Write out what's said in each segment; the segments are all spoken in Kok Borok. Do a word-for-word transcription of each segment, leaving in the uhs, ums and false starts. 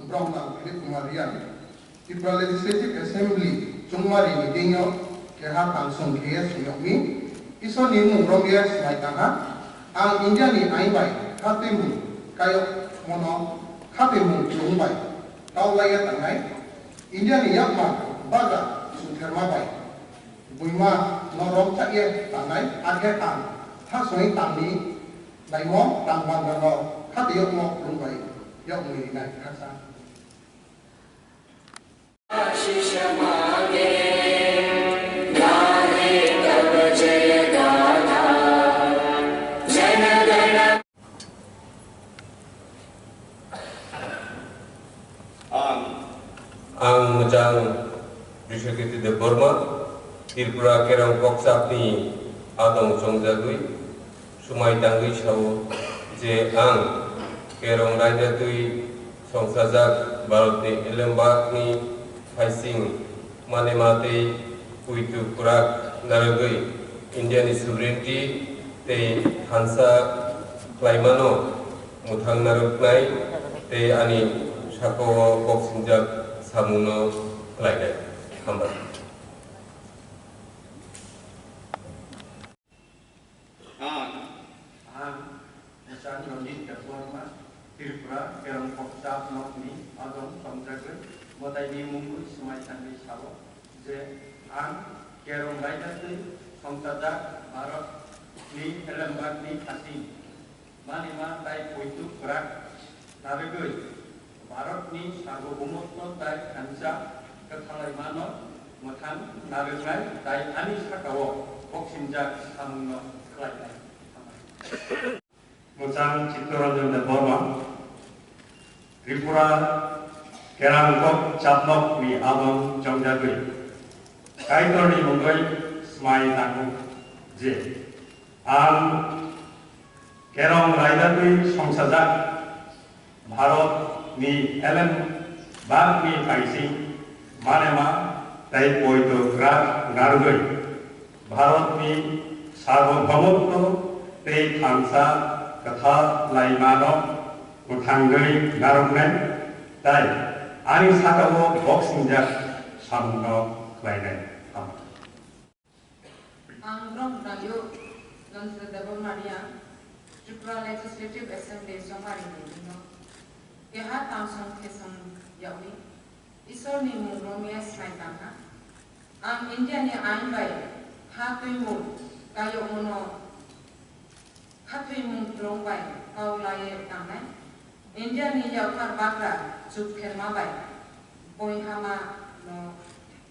Bromnang Philip Kumar Reang, Tripura Legislative Assembly chongmari ni deino keha tangsong khe suyokni Isorni mung romya swmai tangha. Ang India ni ain bai khatwi mung kayok mono khatwi mung chwng bai kau laiya tangnai. India ni yakma bagra sutherma bai buima no romchakya tangnai, hakhe ang ha soi tangni naimo tang bandra no khatwi yokmo lung bai yokmui rinai khaksa. Ang. Ang Mojang Biswakirti Debbarma, Tripura Kerong Kokchapni adong chongjagwi swmai tangwi sao je ang Kerong raida twi songsajak Bharatni elembakni phaising manema tei puitu kwrak narwgwi Indiani sovereignty tei thansa khlaimano mwthang narwknai tei ani sakao kok singjak samungno khlainai. Hambai. Ang, ang Mojang Ranjit Debbarma, Tripura Kerong Kokchap nokni adong chongjagwi mwtaini mungwi swmai tangwi sao je ang Kerong raida twi songsajak Bharatni elembakni phasing manema tai poito kwrak narwgwi Bharatni sarbobomoto tai thansa kwthalaimano mwthang narwknai tai ani sakao boksingjak samungno khlainai. Mojang Chittaranjan Debbarma, Tripura Kerong Kokchap nokni adong chongjagwi Kaitorni mungwi swmai tango je ang Kerong raida twi songsajak Bharatni elembakni phaising manema tei poito kwrak narwgwi Bharatni sarbobomoto tei thansa kwthalaimano mwthangwi narwknai tei ani sakao boksingjak samungno khlainai. Hambai. Ang Bromnang Nandra Debbarma Reang, Tripura Legislative Assembly chongmari ni deino keha tangsong khe song yawi Isorni mung romya swmai tangha. Ang Indiani ain bai ha twimung kayokmano khatwi mung twrwng bai kau laiwi tangnai. Indiani yaphar bagra chukherma bai boihama no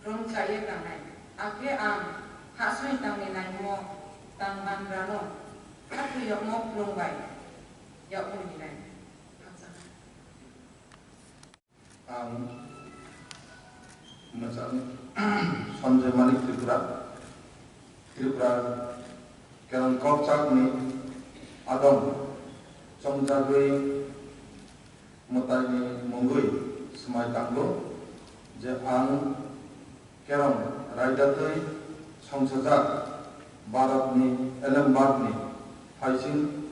romchaiwi tangnai. Akhe ang hahsoi tangni naimo tang bandra no khatwi yokmo kwlwng bai yakmui rinai. Ang Mojang Sanjay Manik Tripura, Tripura Kerong Kokchapni adong chongjagwi mwtaini mungwi swmai tango je ang Kerong raida twi songsajak Bharatni elembakni phaising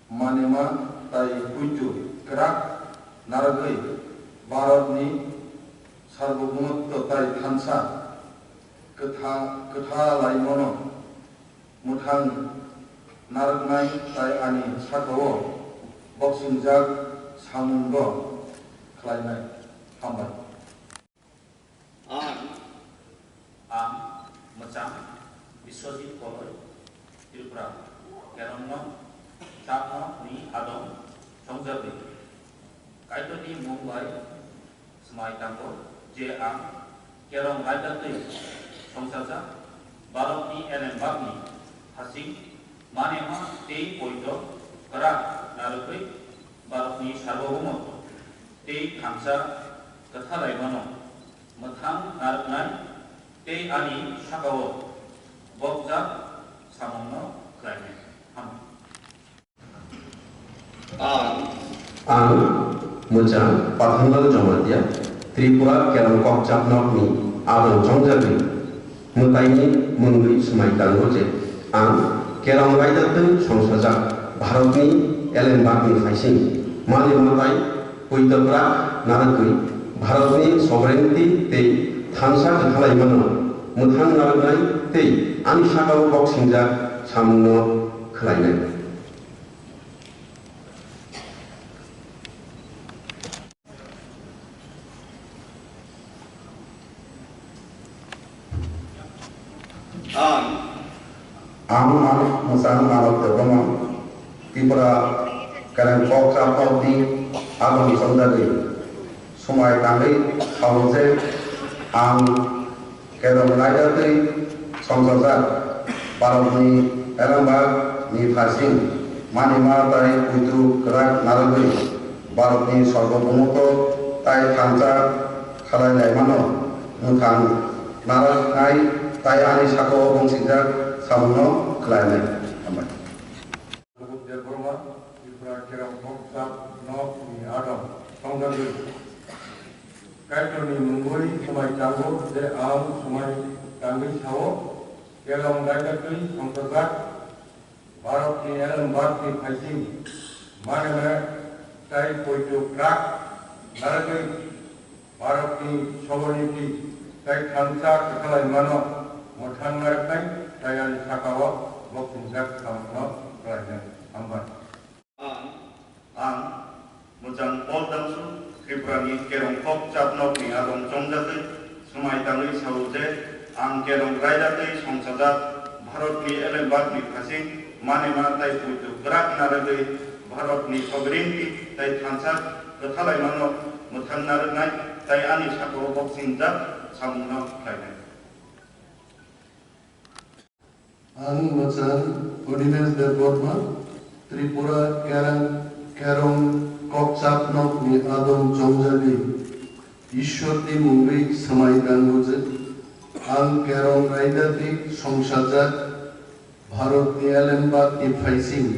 manema tai puitu kwrak narwgwi Bharatni sarbobomoto tai thansa kwtha-, kwthalaimano mwthang narwknai tai ani sakao boksingjak samungno khlainai. Hambai. Ang, ang Mojang Biswajit Koloi, Tripura Kerong Kokchap nokni adong chongjagwi Kaitorni mung bai swmai tango je ang Kerong raida twi songsajak Bharatni elembakni hasing manema tei poito kwrak narwgwi Bharatni sarbobomoto tei thansa kwthalaimano mwthang narwknai tei ani sakao bokjak samungno khlainai. Hambai. Ang, ang Mojang Pathanlal Jamatia, Tripura Kerong Kokchap nokni adong chongjagwi mwtaini mungwi swmai tango je ang Kerong raida twi songsajak Bharatni elembakni phaising manwi mwtai Poito kwrak narwgwi Bharatni sovereignty tei thansa kwthalaimano mwthang narwknai tei ani sakao boksingjak samungno khlainai. Ang, ang, ang mwchang Manav Debbarma, Tripura Kereng Kokchap nokni adong chongjagwi swmai tangwi sao je ang Kerong raida twi songchajak Bharatni Elembak ni phaising manima tai puitu kwrak narwgwi Bharatni sarvabhoumoto tai thansa khalai laimano mwthang narwknai tai ani sakao bongsingjak samungno khlainai. Hambai. Debbarma, Tripura Kerong Kokchap nokni adong chongjagwi Kaitorni mungwi swmai tango je ang swmai tangwi sao, Kerong raida twi songchajak Bharatni Elembakni phaising manima tai poito kwrak narwgwi Bharatni sovereignty tai thansa kwthalaimano mwthang narwknai tai ani sakao boksingjak samungno khlainai. Hambai. Ang, ang mwchang Paul Damsu, Tripurani Kerong Kokchap nokni adong chongjagwi swmai tangwi sao je, ang Kerong raida twi songchajak Bharatni Elembakni phaising manima tai puitu kwrak narwgwi Bharatni sovereignty tai thansa kwthalaimano mwthang narwknai tai ani sakao boksingjak samungno khlainai. Ang mwchang Onimesh Debbarma, Tripura Kerang, Kerong Kokchap nokni adong chongjagwi Ishwarni mungwi swmai tango je, ang Kerong raida twi songchajak Bharatni Elembakni phaising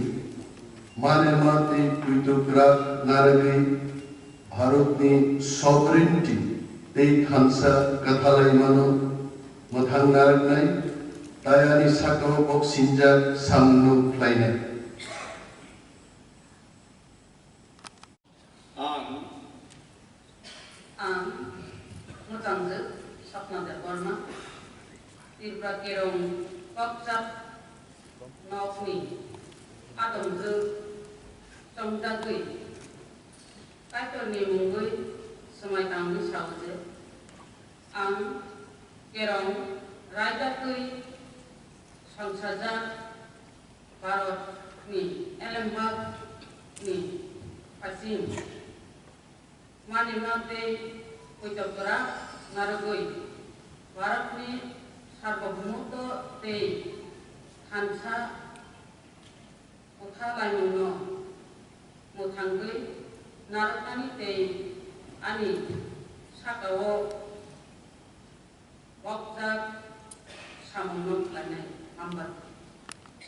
manima tei puitu kwrak narwgwi Bharatni sovereignty tei thansa kwthalaimano mwthang narwknai tai ani sakao boksingjak samungno khlainai. Ang, ang mwchangjwk Sapna Debbarma, Tripura Kerong Kokchap nokni adongjwk chongjagwi Kaitorni mungwi swmai tangwi sao je, ang Kerong raida twi songchajak Bharatni Elembakni phaising manima tei puito kwrak narwgwi Bharatni sarvabhoumoto tei thansa kwthalaimungno mwthangwi narwknani tei ani sakao bokjak samungno khlainai. Hambai.